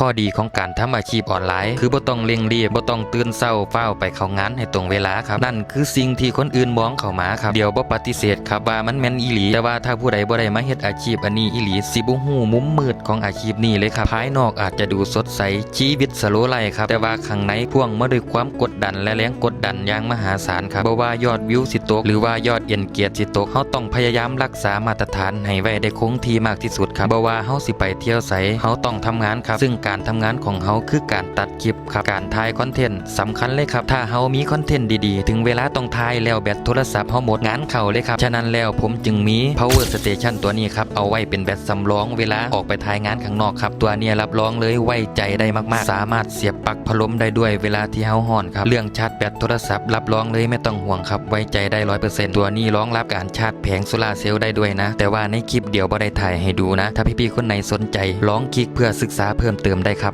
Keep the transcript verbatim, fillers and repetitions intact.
ข้อดีของการทำอาชีพออนไลน์ คือบ่ต้องเร่งรีบ บ่ต้องตื่นเช้าฟ้าวไปเข้างานให้ตรงเวลาครับ นั่นคือสิ่งที่คนอื่นมองเข้ามาครับ เดี๋ยวบ่ปฏิเสธครับว่ามันแม่นอีหลี แต่ว่าถ้าผู้ใดบ่ได้มาเฮ็ดอาชีพอันนี้อีหลี สิบ่ฮู้มุมมืดของอาชีพนี้เลยครับ ภายนอกอาจจะดูสดใส ชีวิตสโลว์ไลฟ์ครับ แต่ว่าข้างในพ่วงมาด้วยความกดดันและแรงกดดันอย่างมหาศาลครับ บ่ว่ายอดวิวสิตก หรือว่ายอดเอนเกจสิตก เฮาต้องพยายามรักษามาตรฐานให้ไว้ได้คงที่มากที่สุดครับ บ่ว่าเฮาสิไปเที่ยวไส เฮาต้องทำงานครับ ซึ่งการทำงานของเฮาคือการตัดคลิปครับ การถ่ายคอนเทนต์สำคัญเลยครับ ถ้าเฮามีคอนเทนต์ดีๆ ถึงเวลาต้องถ่ายแล้วแบตโทรศัพท์เฮาหมด งานเข้าเลยครับ ฉะนั้นแล้วผมจึงมี Power Station ตัวนี้ครับ เอาไว้เป็นแบตสำรองเวลาออกไปถ่ายงานข้างนอกครับ ตัวเนี้ยรับรองเลยไว้ใจได้มากๆ สามารถเสียบปลั๊กพัดลมได้ด้วยเวลาที่เฮาฮ้อนครับ เรื่องชาร์จแบตโทรศัพท์รับรองเลยไม่ต้องห่วงครับ ไว้ใจได้ร้อยเปอร์เซ็นต์ ตัวนี้รองรับการชาร์จแผงโซลาร์เซลล์ได้ด้วยนะ แต่ว่าในคลิปเดียวบ่ได้ถ่ายให้ดูนะ ถ้าพี่ๆคนไหนสนใจลองคลิกเพื่อศึกษาเพิ่มเติมได้ครับ